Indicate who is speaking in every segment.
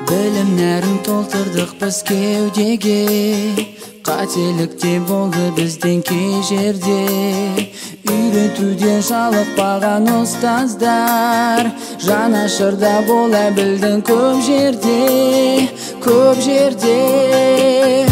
Speaker 1: Білім нәрін толтырдық біз кеудеге, қателік те болды бізден кей жерде. Үйретуден жалықпаған ұстаздар, жанашырда бола білдің көп жерде, көп жерде.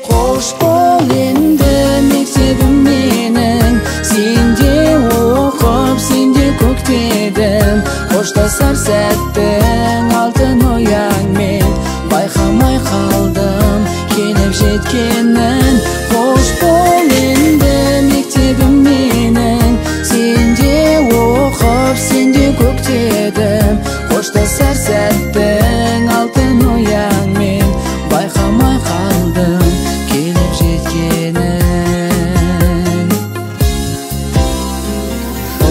Speaker 1: Қош бол енді мектебім менің, сенде оқып, сенде көктедім. Қоштасар сәттің алтын ұяңмен, байқамай қалдым келіп жеткенін. Қош бол енді мектебім менің, сенде оқып, сенде көктедім. Қоштасар сәттің алтын ұяңмен, байқамай қалдым келіп жеткенін.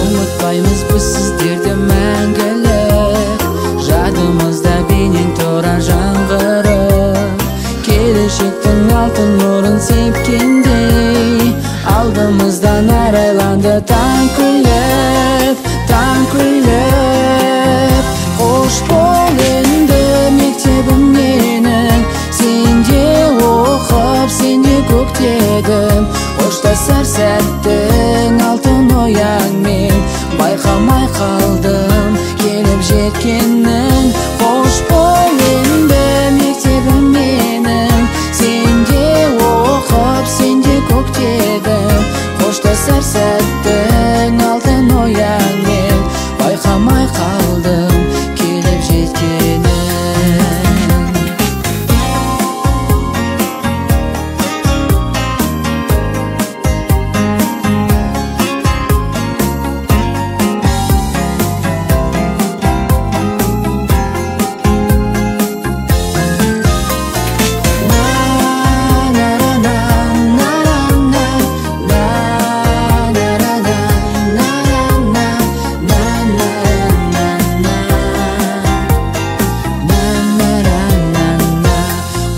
Speaker 1: Ұмытпаймыз біз сіздерді мәңгілік, жадымызда бейнең тұра жаңғырып. Келешектің алтын нұрын сепкендей, алдымыздан арайланды таң күліп, таң күліп. Қош бол енді мектебім менің, сенде оқып, сенде көктедім. Қоштасар сәттің алтын ұяңмен, байқамай қалдым келіп жеткенін. Қош бол енді мектебім менің, сенде оқып, сенде көктедім. Қоштасар сәттің алтын ұяңмен, байқамай қалдым келіп жеткенін.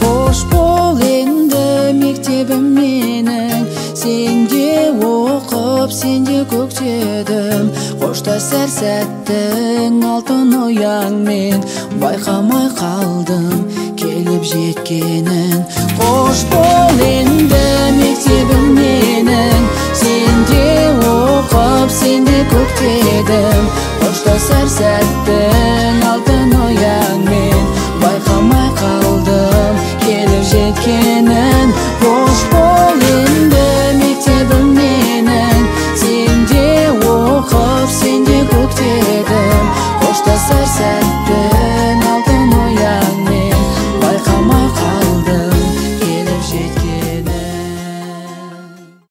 Speaker 1: Қош бол енді мектебім менің, сенде оқып, сенде көктедім. Қоштасар сәттің алтын ұяңмен, байқамай қалдым келіп жеткенін. Қош бол енді мектебім менің.